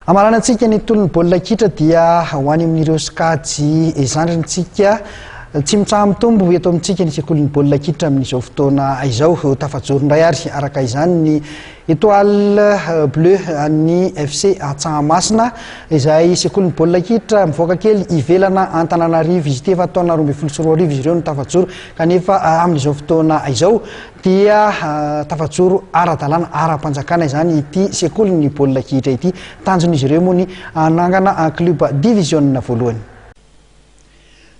Hamaranantsika ny tolon'ny baolina kitra dia ho any amin'ireo sokajy zandriny tsika. Tsy mitsaha-mitombo eto amintsika ny sekolin'ny baolina kitra amin'izao fotoana izao. Tafajoro indray ary araka izany ny Etoile Bleue an'ny FC Antsahamasina izay sekolin'ny baolina kitra mivoaka kely ivelana Antananarivo izy ity. Efa taona 2012 izy ireo no tafajoro kanefa amin'izao fotoana izao dia tafajoro ara-dalàna, ara-panjakana izany ity sekolin'ny baolina kitra ity. Tanjon'izy ireo moa ny hanangana club diviziona voalohany.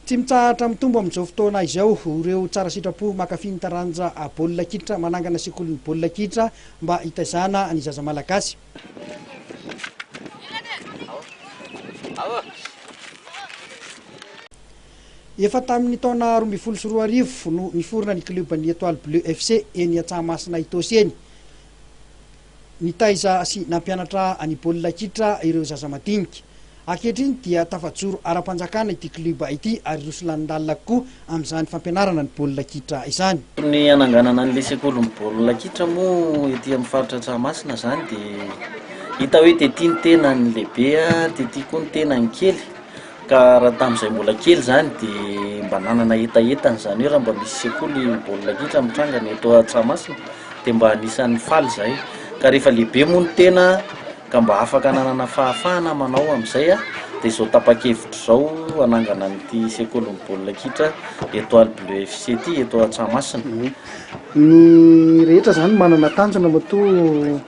Tsy mitsahatra mitombo amin'izao fotoana izao ireo tsara sitrapo mankafy ny taranja baolina kitra manangana sekolin'ny baolina kitra mba hitaizana ny zaza malagasy. Efa tamin'ny taona 2012 no niforona ny klioban'ny Etoile Bleue FC eny Antsahamasina Itaosy eny. Nitaiza sy nampianatra ny baolina kitra ireo zaza madinika. Ankehitriny dia tafajoro ara-panjakana ity klioba ity ary roso lalindalina kokoa amin'izany fampianarana ny baolina kitra izany. Ny hananganana an'ilay sekolin'ny baolina kitra moa ety amin'ny faritra Antsahamasina izany dia hita hoe tety ny tena ny lehibe, tety koa ny tena ny kely. Ka raha tamin'izay mbola kely izany dia mba nanana hetaheta an'izany hoe raha mba misy sekoly baolina kitra mitrangana eto Antsahamasina dia mba anisan'ny faly izahay. Ka rehefa lehibe moa ny tena ka mba afaka nanana fahafahana manao amin'izay dia izao tapa-kevitra izao hanangana an'ity sekolin'ny baolina kitra Etoile Bleue FC ity eto Antsahamasina. Ny rehetra izany manana tanjona matoa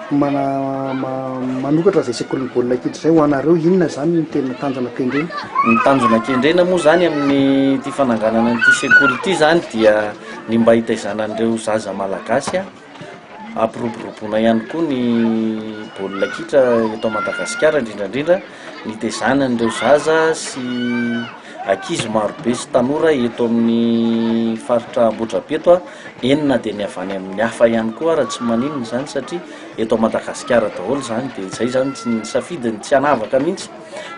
Mana manokatra izay sekolin'ny baolina kitra izay ho anareo, inona izany no tena tanjona kendrena? Ny tanjona kendrena moa izany amin'ity fananganana an'ity sekoly ity izany dia ny mba hitaizana an'ireo zaza malagasy hampiroboroboana ihany koa ny baolina kitra eto Madagasikara indrindra indrindra ny hitaizana an'ireo zaza sy ankizy marobe sy tanora eto amin'ny faritra Ambohidrapeto. Eny na dia ny avy any amin'ny hafa ihany koa ara tsy maninona izany satria eto Madagasikara daholo izany dia izay izany tsy nisafidy ny tsy hanavaka mihitsy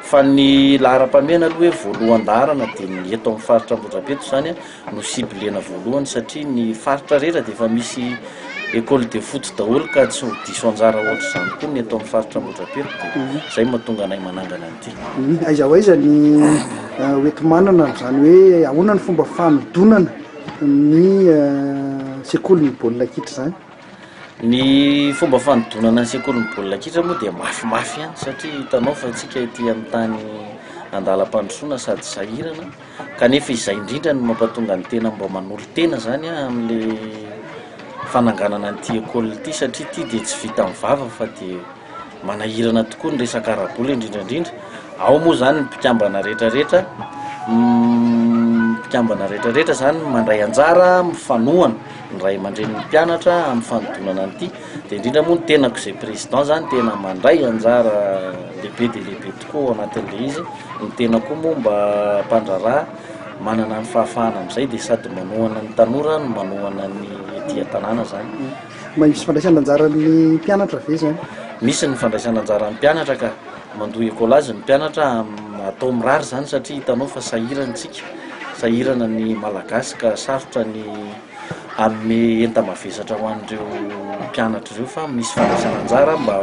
fa ny laharam-pahamehana aloha hoe voalohan-daharana dia ny eto amin'ny faritra Ambohidrapeto izany no ciblena voalohany satria ny faritra rehetra dia efa misy école de foot daholo ka tsy ho diso anjara ohatr'izany koa ny eto amin'ny faritra Ambohidrapeto dia izay no mahatonga anay manangana an'ity. Aiza ho aiza ny hoenti-manana amin'izany hoe ahoana ny fomba fanodonana ny sekolin'ny baolina kitra izany? Ny fomba fanodonana ny sekolin'ny baolina kitra moa dia mafimafy ihany satria hitanao fa antsika ety amin'ny tany andalam-pandrosoana sady sahirana kanefa izay indrindra no mampatonga ny tena mba manolo-tena izany amin'le fananganana an'ity école ity satria ity dia tsy vita amin'ny vava fa dia Manahirana tokoa ny resaka ara-bola indrindra indrindra, ao moa zany ny mpikambana rehetra rehetra, mpikambana rehetra rehetra zany mandray anjara mifanohana, ny ray aman-drenin'ny mpianatra amin'ny fanodonana an'ity, de indrindra moa ny tenako izay président zany tena mandray anjara lehibe dia lehibe tokoa ao anatin'le izy, ny tena koa moa mba mpandraharaha manana ny fahafahana amin'izay de sady manohana ny tanora no manohana ny ety an-tanàna zany. Mba misy fandraisana anjaran'ny mpianatra ve izany? Misy ny fandraisana anjaran'ny mpianatra ka. Mandoa écolage ny mpianatra, atao mirary izany satria hitanao fa sahirana isika, sahirana ny Malagasy ka sarotra ny hanome enta-mavesatra ho an'ireo mpianatra ireo fa misy fandraisana anjara mba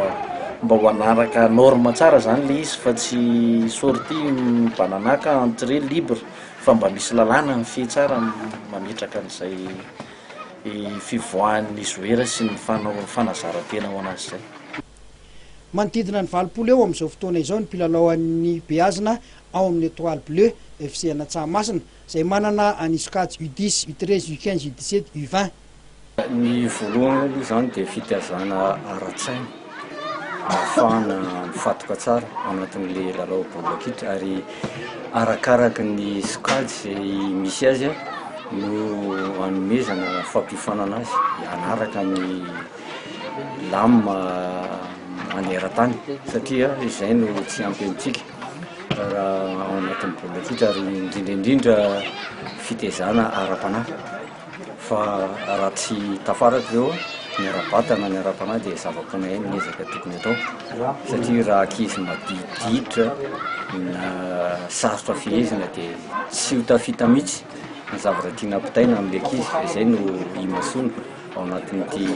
mba ho hanaraka norme tsara izany ilay izy fa tsy sortie mibanana ka entrée libre fa mba misy lalàna mifehy tsara mametraka an'izay fivoahan'ny zoera sy ny fanazaran-tena ho an'azy izay. Manodidina ny 80 eo amin'izao fotoana izao ny mpilalao an'ny Beazina ao amin'ny Etoile Bleue, FC An'Antsahamasina, izay manana ny sokajy U dix, U treize, U quinze, U dix-sept, U vingt. Ny voalohany aloha izany dia fitaizana ara-tsaina ahafahana mifantoka tsara ao anatin'ilay lalao baolina kitra ary arakaraka ny sokajy izay misy azy no anomezana fampiofanana azy hanaraka ny lamina maneran-tany satria izay no tsy ampy amintsika raha ao anatin'ny baolina kitra ary indrindra indrindra fitaizana ara-panahy. Fa raha tsy tafaraka ireo, ny ara-batana, ny ara-panahy dia zava-poana ihany ny ezaka tokony atao. Satria raha ankizy madiditra na sarotra fehezina dia tsy ho tafita mihitsy ny zavatra tiana ampitaina amin'ilay ankizy. Izay no imasoana ao anatin'ity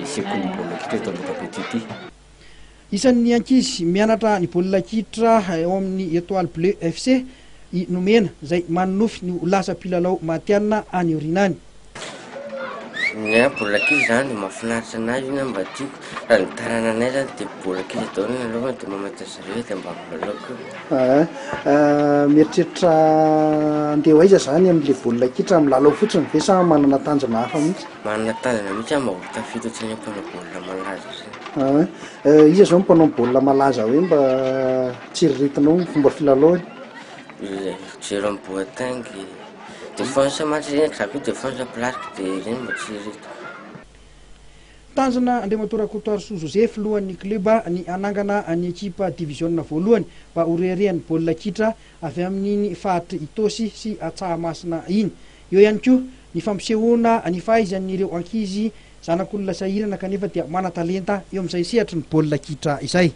sekolin'ny baolina kitra eto Andokabe ity. Isan'ny ankizy mianatra ny baolina kitra ao amin'ny Etoile Bleue FC i Nomena, izay manonofy ny ho lasa mpilalao matihanina any aoriana any. Ny ahy baolina kitra zany de mahafinaritra anahy io na mba tiako, raha ny tanànanay zany de baolina kitra daholo ny anaovana de mamanta zareo de mba milalao koa. Aa, mieritreritra andeha ho aiza zany amin'le baolina kitra? Milalao fotsiny ve sa manana tanjona hafa mihitsy? Manana tanjona mihitsy aho mba ho tafita ohatran'ny mpanao baolina malaza zany. Aa, iza zao ny mpanao baolina malaza hoe mba tsiriritinao ny fomba filalaony? Jerome Boateng, défense mantsy ireny, za koa défense place-ko de ireny mba tsiririto. Tanjona Andriamatoa Rakotoarisoa José, filohan'ny klioba, ny hanangana ny ekipa diviziona voalohany mba ho reharehan'ny baolina kitra avy amin'iny faritr' Itaosy sy Tsahamasina iny. Eo ihany koa ny fampisehoana ny fahaizan'ireo ankizy zanak'olona sahirana kanefa dia manan-talenta eo amin'izay sehatry ny baolina kitra izay.